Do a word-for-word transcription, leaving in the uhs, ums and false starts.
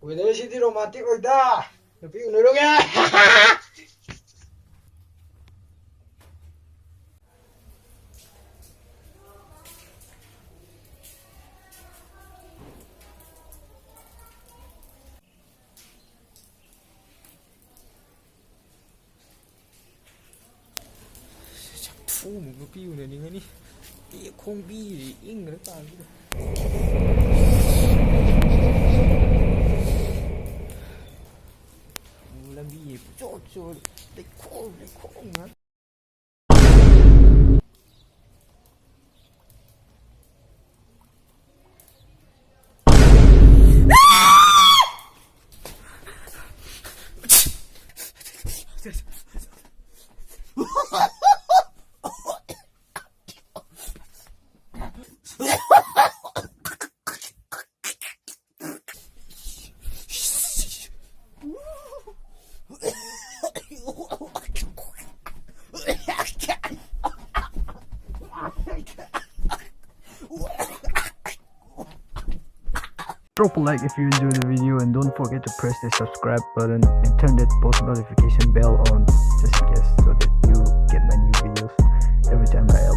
Weather ꯁꯤꯗꯤ romantic ꯑꯣꯏꯗ꯫ ꯅꯨꯄꯤ ꯎꯅꯔꯨꯒꯦ꯫ ꯆꯥꯛꯊꯨꯃꯨꯛ ꯅꯨꯄꯤ ꯎꯅꯅꯤꯡꯉꯅꯤ꯫ ꯇꯦꯛ ꯈꯣꯡꯕꯤꯁꯤ ꯏꯪꯈ꯭ꯔ ꯀꯥꯟꯁꯤꯗ꯫ ꯂꯝꯕꯤ ꯄꯨꯆꯣꯠ ꯆꯣꯠ, ꯂꯩꯈꯣꯝ ꯂꯩꯈꯣꯝ ꯉꯥꯛ꯫ Drop a like if you enjoy the video, and don't forget to press the subscribe button and turn that post notification bell on, just in case, so that you get my new videos every time I